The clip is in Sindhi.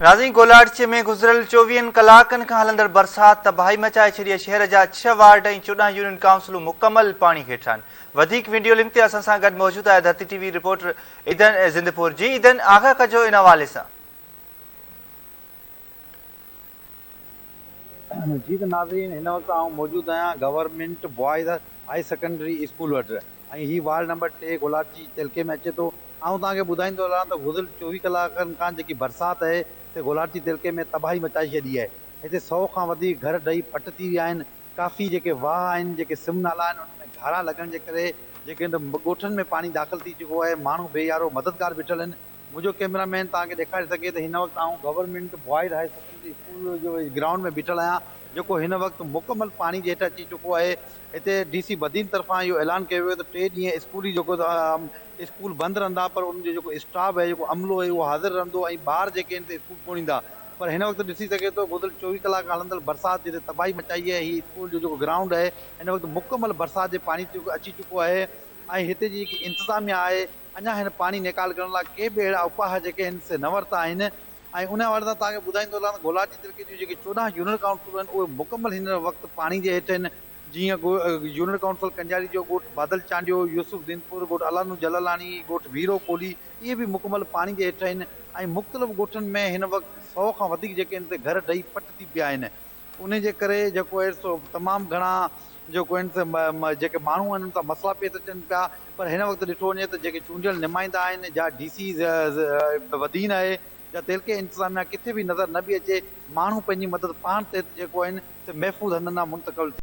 ناظرين گولاڙچي ۾ گذريل چوويهن ڪلاڪن کان هلندڙ برسات تباهي مچائي ڇڏي آهي، شهر جا ڇهه وارڊ ۽ 14 يونين ڪائونسلون مڪمل پاڻي هيٺ آهن. وڌيڪ وڊيو لنڪ تي اسان سان گڏ موجود آهي ڌرتي ٽي وي رپورٽر عيدن زندپور جي عيدن آگاهه ڪجو ان حوالي سان. جي ته ناظرين هن وقت آئون موجود آهيان government boys high secondary school وٽ ۽ هي وارڊ نمبر 3 گولاڙچي تعلقي ۾ اچي ٿو. آئون توهان کي ٻڌائيندو هلان ته گذريل 24 ڪلاڪن کان جيڪي برسات آهي سي گولاڙچي تعلقي ۾ تباهي مچائي ڇڏي آهي. هتي 100 کان وڌيڪ گهر ڊهي پٽ ٿي ويا آهن. ڪافي جيڪي واهه آهن جيڪي سم نالا آهن انهن ۾ گهارا لڳڻ جي ڪري جيڪي ڳوٺن ۾ پاڻي داخل ٿي چڪو آهي. ماڻهو بي يارو مددگار بيٺل آهن. منهنجو ڪئميرا مين توهان کي ڏيکاري سگهي ته هن وقت آئون government boys high secondary school جو گرائونڊ ۾ بيٺل آهيان جيڪو هن وقت مڪمل پاڻي جي هيٺ اچي چڪو آهي. هتي ڊي سي بدين طرفان اهو اعلان ڪيو ويو ته 3 ڏينهن اسڪولي جيڪو اسڪول بند رهندا پر انهن جو جيڪو اسٽاف آهي جيڪو عملو آهي اهو حاضر رهندو ۽ ٻار جيڪي آهن سي اسڪول ڪونه ايندا پر هن وقت ڏسي سگهي ٿو گذريل 24 ڪلاڪ هلندڙ برسات جتي تباهي مچائي آهي هي اسڪول جو جيڪو گرائونڊ آهي هن وقت مڪمل برسات جي پاڻي اچي چڪو آهي ۽ هتي جي جيڪي انتظاميا آهي اڃا هن پاڻي نيڪال ڪرڻ لاء ڪي به اهڙا اپاء جيڪي هن سي نه ورتا آهن ۽ ان حوالي سان توهان کي ٻڌائيندو هلان ته گولاڙچي تعلقي جون جيڪي 14 يونين ڪائونسلون آهن اهي مڪمل هن وقت پاڻي جي هيٺ آهن جيئن يونين ڪائونسل ڪنجاري جو ڳوٺ بادل چانڊيو، يوسف زينپور، ڳوٺ الانو جلالاڻي، ڳوٺ ويرو ڪولهي اهي به مڪمل پاڻي جي هيٺ آهن ۽ مختلف ڳوٺن ۾ هن وقت 100 کان وڌيڪ جيڪي آهن سي گهر ڊهي پٽ ٿي پيا آهن. انهي جي ڪري جيڪو آهي سو تمام گهڻا جيڪو آهن سي جيڪي ماڻهو آهن انهن سان مسئلا پيش اچن پيا پر هن وقت ڏٺو وڃي ته جيڪي چونڊيل نمائندا آهن جا ڊي سي بدين آهي جا تعلقي انتظاميا ڪٿي به نظر نه پئي اچي ماڻهو پنهنجي مدد پاڻ تحت جيڪو آهن سي محفوظ هنڌن ڏانهن منتقل ٿي.